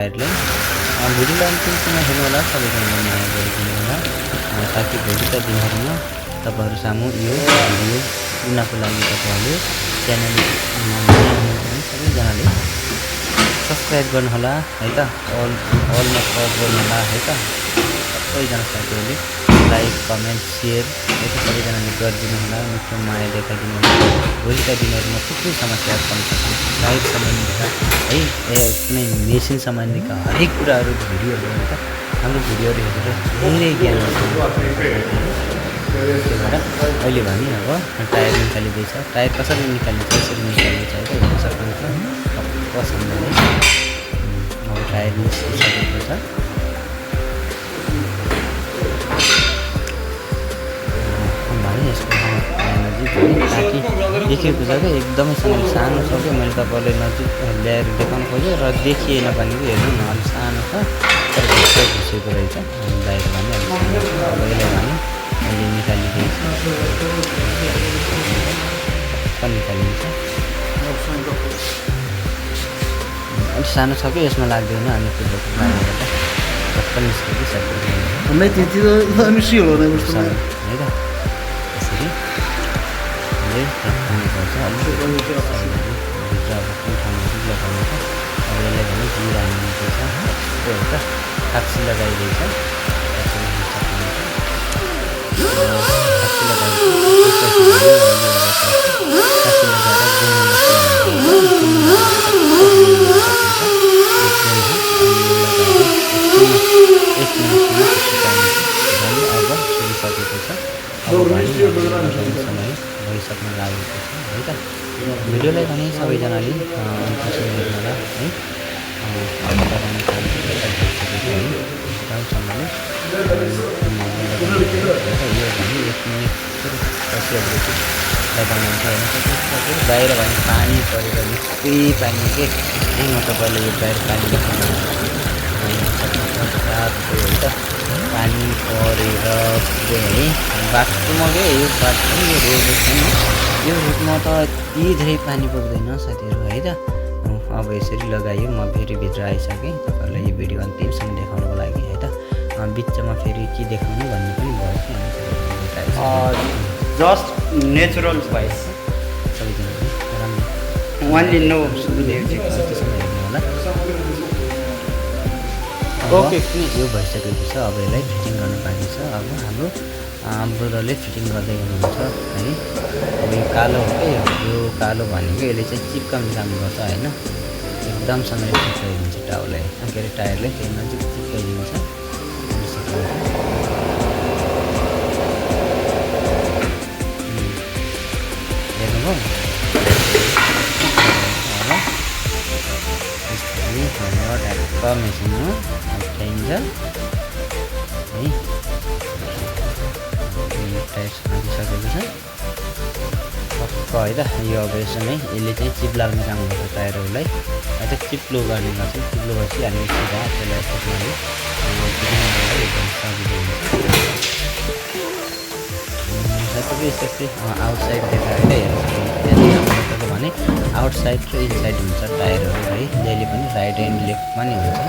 टायरलाई भिडियोलाई अन्तिमसम्म हेर्नु होला, सबैजनाले माया गरिदिनु होला ताकि भोलिका दिनहरूमा तपाईँहरू सामु यो भिडियो पुग्नको लागि तपाईँहरूले च्यानलमा नयाँ हुनुहुन्छ भने सबैजनाले सब्सक्राइब गर्नुहोला है त, अलमा क्लिक गर्नुहोला है त। सबैजना साथीहरूले लाइक कमेन्ट सेयर है त सबैजनाले गरिदिनु होला, मिठो माया देखाइदिनु होला। भोलिका दिनहरूमा थुप्रै समस्याहरू पर्न सक्छ, लाइट सम्बन्धीका है कुनै मेसिन सम्बन्धीका हरेक कुराहरू भिडियोहरू हुन्छ। हाम्रो भिडियोहरू हेरेर धेरै ज्ञान अहिले भने अब टायर निकालिँदैछ, टायर कसरी निकालिन्छ यसरी निकालिन्छ है त हेर्न सक्नुहुन्छ। पसलले अब टायर निस्किसकेको छ। यसको ताकि देखेको छ क्या एकदमै सानो छ क्या, मैले तपाईँलाई नजिक ल्याएर देखाउनु खोजेँ र देखिएन भने हेर्नु न अलिक सानो छ तर भित्र घुसेको रहेछ। बाहिर भने अलिक सानो छ, अब यसलाई भने अहिले निकालिदिन्छ, निकालिन्छ। अलिक सानो छ कि यसमा लाग्दैन, अनि त्यो कारणले गर्दा झट्ट निस्क्यो कि है त। यसरी राख्नुपर्छ, भित्र अब कुन ठाउँमा लगाउनु छ। अब यसलाई भने जिरा हाल्नुपर्छ त्यो हो त, खाप्सी लगाइदिएछ, खाप्सी भइसक्न लागेको छ है त। भिडियोलाई भने सबैजनाले अन्तिमसम्म हेर्नु होला है। बाहिर भने पानी परेर निकै पानी के म तपाईँलाई यो बाहिर पानी देखाउनु है त। पानी परेर है बाटोमा के यो बाटो यो रोड छैन, यो रुटमा त यति धेरै पानी पुग्दैन साथीहरू है त। अब यसरी लगायो, म फेरि भित्र आइसकेँ तपाईँहरूलाई यो भिडियो अन्तिमसम्म देखाउनुको लागि है त। बिचमा फेरि के देखाउनु भन्ने पनि भयो कि जस्ट नेचुरल भोइस सबैजनाले राम्रो ओन्ली नो हेर्नु होला। ओके यो भइसकेको छ, अब यसलाई फिटिङ गर्नु बाँकी छ। अब हाम्रो ब्रदरले फिटिङ गर्दै हुनुहुन्छ है। अब यो कालो हो क्या, यो कालो भनेको यसले चाहिँ चिप्काउने काम गर्छ होइन, एकदमसँगले चिप्काइदिन्छ टाउलाई के अरे टायरलाई, त्यो नजिक चिप्काइदिन्छ। हेर्नुभयो ढ्याक्क मेसिनमा उठाइन्छ है। टायर हालिसकेको छ पक्क है त। यो अब यसमै यसले चाहिँ चिप लाग्ने काम गर्छ टायरहरूलाई है त, चिप्लो गर्ने गर्छ। चिप्लो भएपछि हामी सिधा त्यसलाई पक्राले एकदम सजिलो हुन्छ। सबै यस्तै आउटसाइड देखाएर हेर्नु भने आउटसाइड र इनसाइड हुन्छ टायरहरू है, जहिले पनि राइट एन्ड लेफ्ट पनि हुन्छ।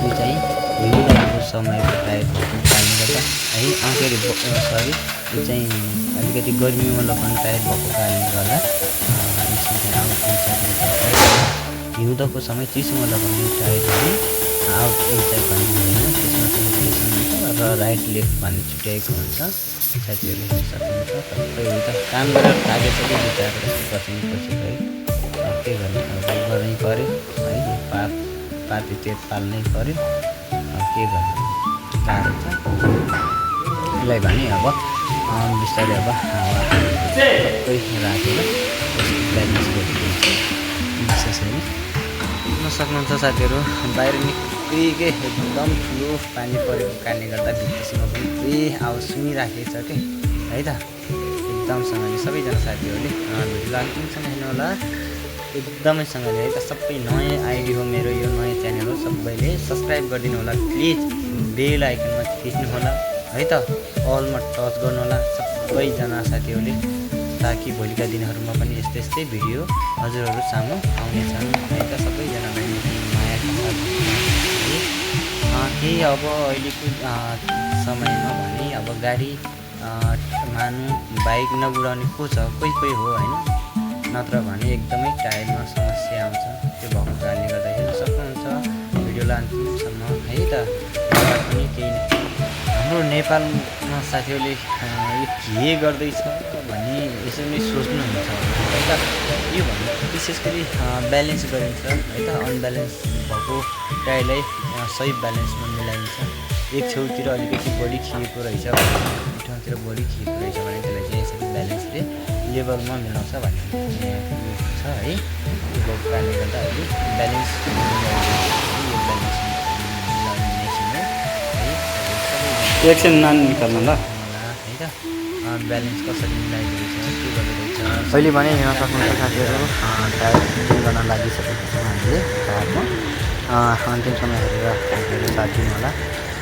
यो चाहिँ हिउँदको समयको टायर कारणले गर्दा है के अरे सरी यो चाहिँ अलिकति गर्मीमा लगाउने टायर भएको कारणले गर्दा यसमा चाहिँ आउट इनसाइड हुन्छ। हिउँदको समय चिसोमा लगाउने टायर पनि आउट इनसाइड भन्ने हुँदैन, त्यसमा चाहिँ फेसन हुन्छ र राइट लेफ्ट भन्ने छुट्याएको हुन्छ। साथीहरू हेर्न सक्नुहुन्छ। सबै उता काम गरेर थाकेछ कि बिचरा बस्नु पछि है के गर्ने, अब गर्नै पऱ्यो है, पापी पेट पाल्नै पऱ्यो, के गर्ने गाह्रो छ। यसलाई भने अब बिस्तारै अब हावा सबै राखेर ब्यालेन्स गरिदिन्छ। विशेष होइन हेर्न सक्नुहुन्छ साथीहरू, बाहिर निकै एकदम ठुलो पानी परेको कारणले गर्दा भित्रसम्म पनि पुरै आवाज सुनिराखेको छ कि है त। एकदमसँगले सबैजना साथीहरूले भिडियोलाई अन्तिमसम्म हेर्नु होला एकदमैसँगले है त। सबै नयाँ आइडी हो मेरो, यो नयाँ च्यानल हो, सबैले सब्सक्राइब गरिदिनु होला प्लिज। बेल आइकनमा थिच्नु होला है त, अलमा टच गर्नु होला सबैजना साथीहरूले, ताकि भोलिका दिनहरूमा पनि यस्तै यस्तै भिडियो हजुरहरू सामु आउनेछन् है त। सबैजनालाई माया अब अहिलेको समयमा भने अब गाडी मानु बाइक नबुढाउने को छ, कोही हो होइन, नत्र भने एकदमै टायरमा समस्या आउँछ। त्यो भएको कारणले गर्दा हेर्न सक्नुहुन्छ भिडियोलाई अन्तिमसम्म है त। एउटा पनि केही हाम्रो नेपालमा साथीहरूले यो के गर्दैछ भन्ने यसरी नै सोच्नुहुन्छ है त। यो भने विशेष गरी ब्यालेन्स गरिन्छ है त। अनब्यालेन्स भएको टायरलाई सही ब्यालेन्समा मिलाइन्छ। एक छेउतिर अलिकति बढी खिएको रहेछ, एक ठाउँतिर बढी खिएको रहेछ भने त्यसलाई चाहिँ यसरी ब्यालेन्सले लेभलमा मिलाउँछ भन्ने छ है। त्यो भएको कारणले गर्दा अहिले ब्यालेन्स यो ब्यालेन्स मिलाउने मेसिन हो है। एकछिन नानी निकाल्नु ल है त। ब्यालेन्स कसरी मिलाएको रहेछ, के गर्दो रहेछ अहिले भने हेर्न सक्नुहुन्छ साथीहरू, टायर चेन्ज गर्न लागिसकेको छौँ हामीले टायरमा। अन्तिमसम्म हेरेर साथ दिनु होला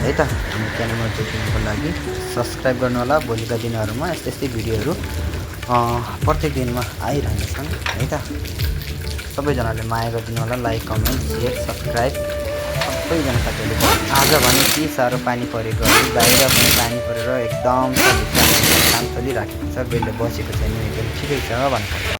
है त। हाम्रो च्यानलमा जोडिनुको लागि सब्सक्राइब गर्नु होला। भोलिका दिनहरूमा यस्तै भिडियोहरू प्रत्येक दिनमा आइरहनेछन् है त। सबैजनाले माया गरिदिनु होला, लाइक कमेन्ट सेयर सब्सक्राइब सबैजना साथीहरूले। आज भने के साह्रो पानी परेको है, बाहिर पनि पानी परेर एकदम काम चलिराखेको छ, बेलले बसेको छैन, एकदम ठिकै छ भन्नु।